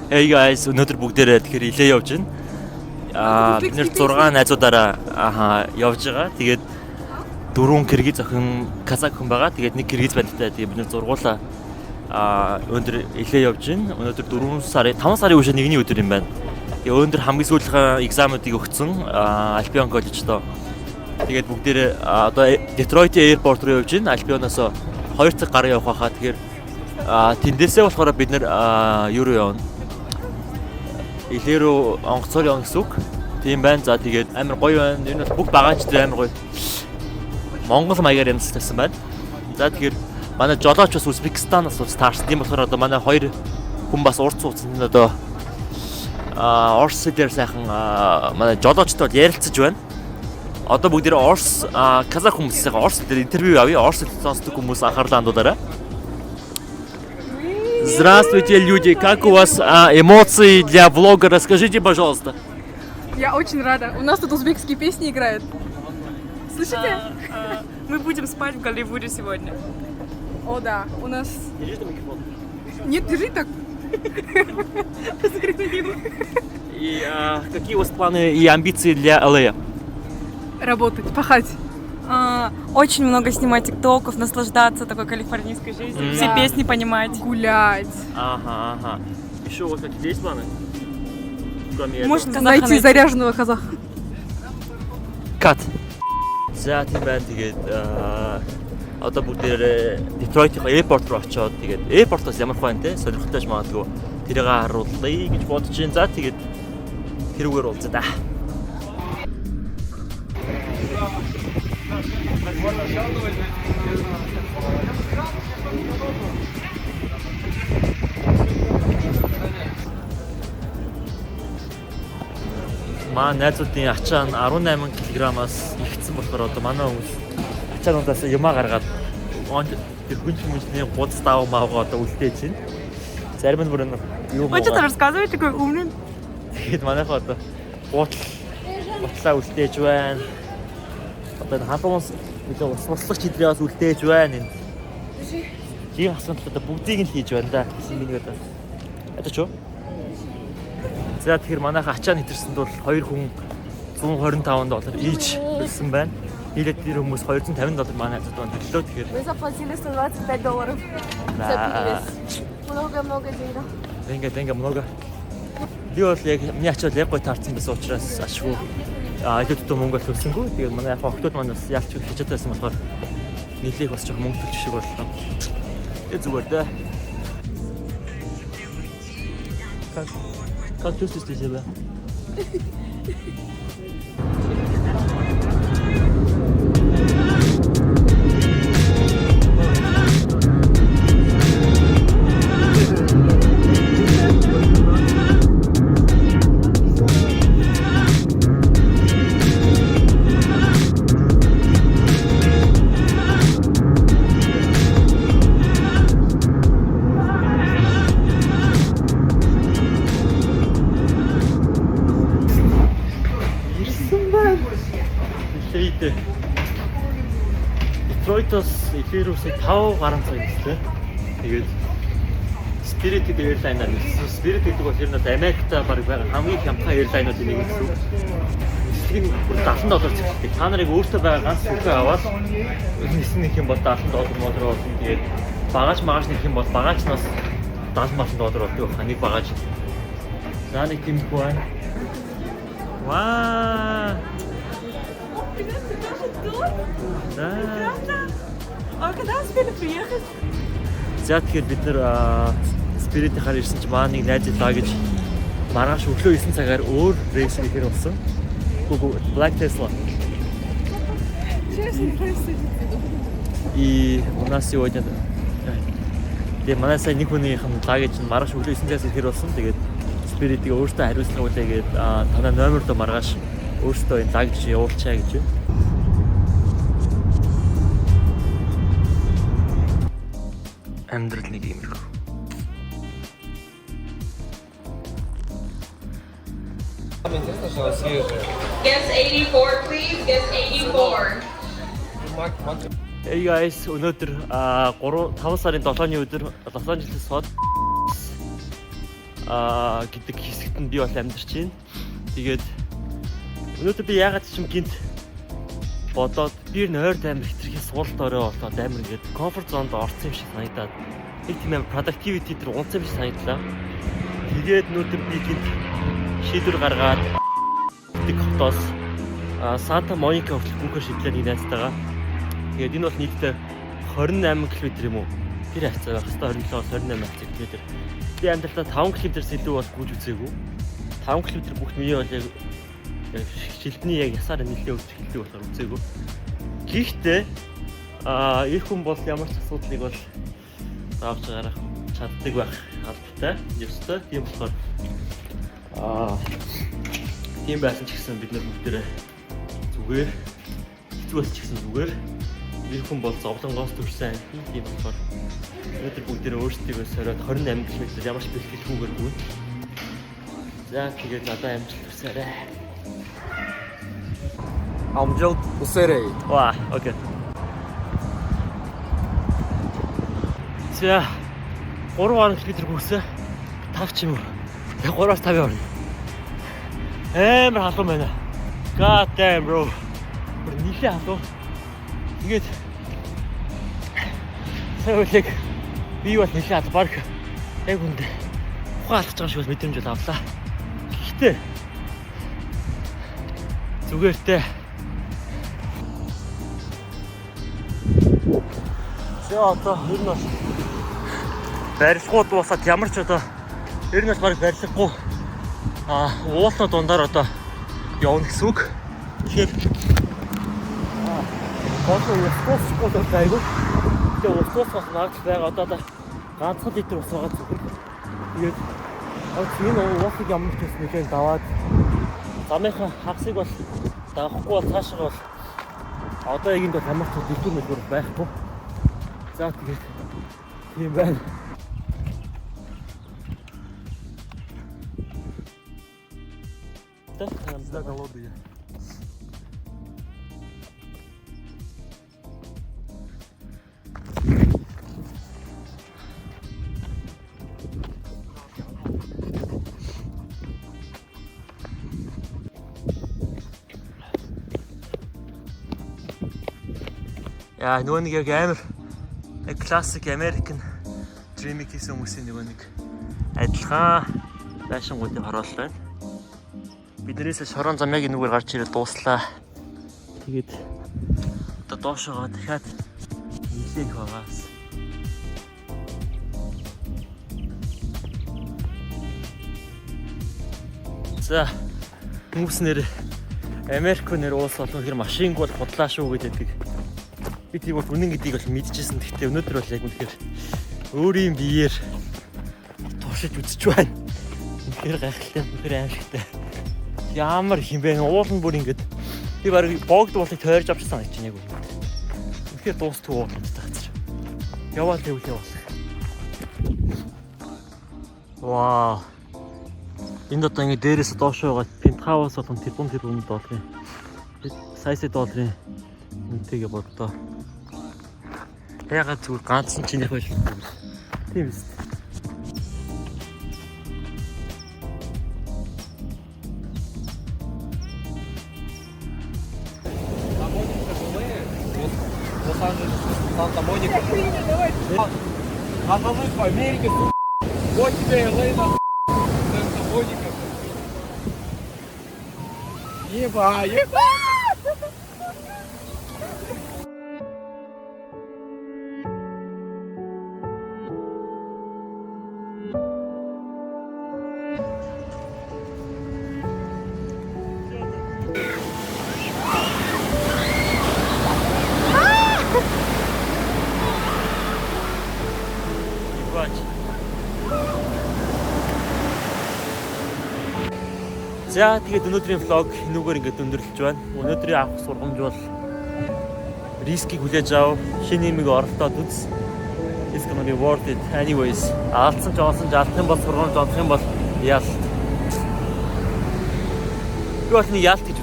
Hey guys, өнөөдөр бүгдээрээ тэгэхээр LA явж байна. Бид нэр 6 найзуудаараа явж байгаа. Тэгээд дөрвөн киргиз охин, казак хүн байгаа. Тэгээд нэг киргиз бандтай. Тэгээд бид нэр зургуулаа өнөөдөр LA явж байна. Өнөөдөр 4 сарын 5 сарын үеийн нэгний өдөр юм байна. Тэгээд өнөөдөр хамгийн сүүлийнхээ exam-уудыг өгсөн Albion College-доо. Тэгээд бүгдээрээ одоо Detroit-ийн airport руу явж байна. Albion-оос 2 цаг гарan явах байхаа. Тэгэхээр тэндээсээ болохоор бид нэр юу руу явна? LA руу онгоцоор явна гэсэн үг. Тийм байна. За тэгээд амар гоё байна. Ер нь бол бүх багаж дээр амар гоё. Монгол маягаар ямсалсан байна. За тэгэхээр манай жолооч бас Узбекистанаас бас таарсан. Тийм болохоор одоо манай хоёр хүн бас урд суудсан одоо Орос дээр сайхан манай жолоочтой бол ярилцаж байна. Одоо бүгд Орос, казах хүмүүсээ Орос дээр интервью авъя. Орос хэл сонсдог хүмүүс анхаарлаа хандуулаарай. Здравствуйте, люди! Как у вас эмоции для влога? Расскажите, пожалуйста. Я очень рада. У нас тут узбекские песни играют. Слышите? Мы будем спать в Голливуде сегодня. О, да. У нас... Держи микрофон. Нет, держи так. И какие у вас планы и амбиции для LA? Работать, пахать. Очень много снимать тиктоков, наслаждаться такой калифорнийской жизнью, все Да. песни понимать. Гулять. Ага. Еще у вас какие-то есть планы? Кроме этого? Может, казаха Найти найти. заряженного казаха. Cut. За тийм байна. Тэгээд одоо бүгдээрээ Детройт-ийн airport руу очиод тэгээд airport-оос ямар хөө те сонирхолтой ч магадгүй тэрийг харуулъя гэж бодож байна. За тэгээд тэрүүгээр уулзъя да. Маа найзуудын ачаа нь 18 кг-аас ихсэн болохоор одоо манай хүмүүс ачаануудаас юмаа гаргаад тэр хүнч мүнчний гуз даав маавга одоо үлдээж байна. Зарим нь бүр нэг юу Он что-то муугаа. рассказывает такой умный. Тэгээд манайхаа одоо гутал гутлаа үлдээж байна. Одоо энэ халуун нэлээ ус муслах чидрээс үлдээж байна энд. Тийм асуудал одоо бүгдийг нь хийж байна да. Гэсэн миний одоо. Одоо ч юу? За тэгэхээр манайхаа ачаа нэтэрсэнд бол хоёр хүн 125 доллар ийж төлсөн байна. Нийлээд тэр хүмүүс 250 доллар манай хажууд байна төллөө. Тэгэхээр Мы заплатили 125 долларов за перевес. Много-много денег. Деньги, деньги много. Би бол яг миний ачаал яг гой таарсан байсан учраас ашгүй. Илүү дутуу мөнгө бол төлсөнгүү. Тэгээд манай яг охтууд маань бас ялч хичээтэй байсан болохоор нийлээх бас жоохон мөнгө төлчих шиг боллоо. Тэгээ зүгээр дээ. Как чувствуете себя? Ирсэн байна. LA-д Детройт-оос LA рүү сая 5 гаруй цаг нислээ. Тэгээд Spirit гэдэг airline-аар ниссэн. Spirit гэдэг бол ер нь бол Америкт баг байгаа хамгийн хямдхан airline-уудын нэг гэсэн үг. Нислэг нь бүр 70 доллар цэгцэлтэй. Та нарыг өөртөө байгаа ганц сүхээ аваад нисэн нэг юм бол 70 доллар молор болно. Тэгээд багаж магаж нэг юм бол багаж нь бас 70 малан доллар болдог байх. Нэг багаж. За нэг тиймэрхүү байна. Ваа. Да. А когда успели приехать? За тэгэхээр бид нэр Spirit-ийн ирсэн чинь маа нэг найз лаа гэж маргааш өглөө 9 цагаар өөр рейс ихээр болсон. Гүг Black Tesla. И у нас сегодня Тэгээ манай сая нэг хүнийх нь luggage нь маргааш өглөө 9 цагаас ихээр болсон. Тэгээд Spirit-ийг өөртөө хариуцлага үлээгээд танай номер руу маргааш өөртөө энэ luggage явуулчаа гэж байна. Амьдрал нэг иймэрхүү. Guess 84, please. Guess 84. Hey guys, өнөөдөр 3 5 сарын 7-ны өдөр Лос Анжелес хот гэдэг хэсэгт нь би бол амьдарч байна. Тэгээд өнөөдөр би яагаад ч юм гинт бодоод би ер нь ойр амар хэтэрхий суулт орой болоод амар ингээд comfort zone-д орсон юм шиг санагдаад нэг тийм амар productivity дээр унтсан юм шиг санагдлаа. Тэгээд өнөөдөр би гинт шийдвэр гаргаад гэдэг хотоос Санта Моника хүртэл гүнхээр шийдлээ нэг найзтайгаа. Тэгээд энэ бол нийтдээ 28 км юм уу? Тэр хавцаа байх хэвээр 27-оос 28 хавцаа км. Би амьдралдаа 5 км-с илүү бол гүйж үзээгүй. 5 км гүйх миний бол яг шилдний яг ясаар нэлээ өгч эхэлдэг болохоор үзээгүй. Гэхдээ эх хүн бол ямар ч асуудлыг бол давж гарах чаддаг байх албатай. Ёстой. Тийм болохоор тийм байсан ч гэсэн бид нар бүгдээрээ зүгээр хэцүү байсан ч гэсэн зүгээр эх хүн бол зовлонгоос төрсэн амьтан. Тийм болохоор өнөөдөр бүгдээрээ өөрсдийгөө сориод 28 км ямар ч бэлтгэлгүйгээр гүйн. За тэгээд надад амжилт хүсээрэй. Амжилт хүсээрэй. Ваа, okay. За 3 гаруй км гүйсэн. 5 ч юм уу. Яг 3-аас 5 орно. Амар халуун байна. God damn bro. Бүр нилээ халуун. Тэгээд сая үлэг би бол нилээ халуун баг яг үндэ ухаан алдаж байгаа шиг бол мэдрэмж бол авлаа. Гэхдээ зүгээр те. За одоо ер нь бол барилгууд дуусаад ямар ч одоо ер нь бол баг барилгагүй уулны дундаар одоо явна гэсэн үг. Тэгэхээр гол нь ус дуусахгүй бол айгүй. Тэгээ ус дуусах магадлал байгаа. Одоо ганцхан литр ус байгаа зүгээр. Тэгээд энэ уулыг ямар ч байсан нэлээд даваад замынхаа хагасыг бол дагахгүй бол цаашаа бол одоо яг энд бол ямар ч дэлгүүр мэлгүүр байхгүй. За тэгээд тийм байна. Да, голодные. Яа, нөгөө нэг яг амар яг classic American dream хийсэн хүмүүсийн нөгөө нэг адилхан байшингуудын хороолол байна. Биднээс шорон зам яг энүүгээр гарч ирээд дууслаа. Тэгээд одоо доошоогоо дахиад нилээх байгаас. За хүмүүс нэр Америк нэр уус олон хэр машинг бол худлаа шүү гэдэг. Би тийм бол үнэн гэдгийг бол мэдчихсэн. Гэхдээ өнөөдөр бол яг үнэхээр өөрийн биеэр туршиж үзэж байна. Үнэхээр гайхалтай, үнэхээр аимшигтай. Ямар их юм бэ? Уул нь бүр ингэж би баг богд уулыг тойрж авчихсан санагдаж байна яг үнэндээ. Үнэхээр дуустгүй уулуудтай газар. Яваал гэвэл яваал. Вау. Энд одоо ингэ дээрээс доош байгаа penthouse болгон тэрбум тэрбум долларын сая сая долларын үнэтэйгээ бодлоо. Ягаад зүгээр ганцхан чинийх байж болохгүй. Тийм биз. Санта-Моника. Нахожусь в Америке, сука. Вот тебе LA, нахуй. Санта-Моника. Еба, еба! Ебать. За тэгээд өнөөдрийн vlog энүүгээр ингээд өндөрлөж байна. Өнөөдрийн авах сургамж бол risk ийг хүлээж ав, шинэ юмыг оролдоод үз. It's gonna be worth it anyways. Алдсан ч олсон ч алдах юм бол сургамж, олох юм бол ялт. Би бол нэг ялт гэж